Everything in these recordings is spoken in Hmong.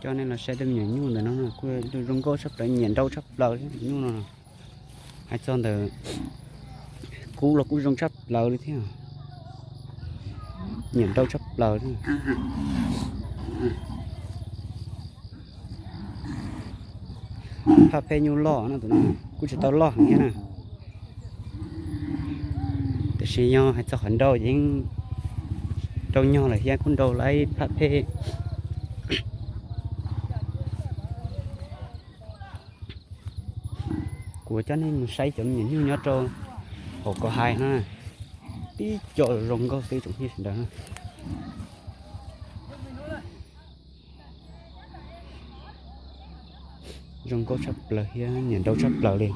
Coj nej los saib tej me nyuam nyuj ntawm no kuj zoo nkauj tshaj plaws, nyiam nrau tshaj plaws thiab. Nyuj no hais txog ntawm kub los kuj zoo tshaj plaws li thiab, nyiam nrau tshaj plaws thiab. Phaj phej nyuj loj no, tus no kuj tsis tau loj heev thiab na. Tiam sis yog hais txog qhov nrau ces yeej nrau nyog lawm thiab, kuj nrau lawm phaj phej. Kuv coj nej mus saib cov me nyuam nyuj nyob rau hauv ko hais no, tib co zoo nkauj xwb tsoom phooj ywg sawv daws na. Zoo nkauj tshaj plaws thiab nyiam nrau tshaj plaws li.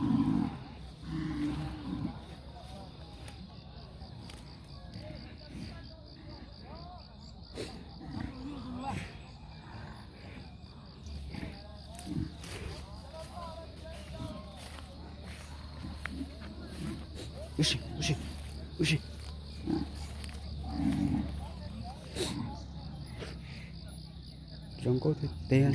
Zoo nkauj tiag tiag.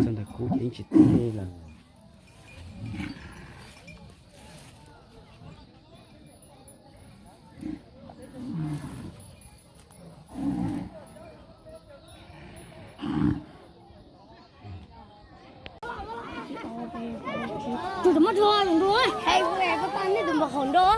Txog ntawm kub ces yeej tsis teb lawm. Tus muab rho los nrau, hais nej tus npawg hauv nrau.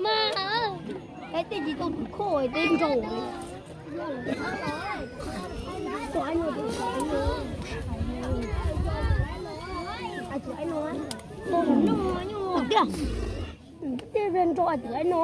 Mas, tej tsis tau tus khoj tej nrau. Tiag, tej nrau tus no.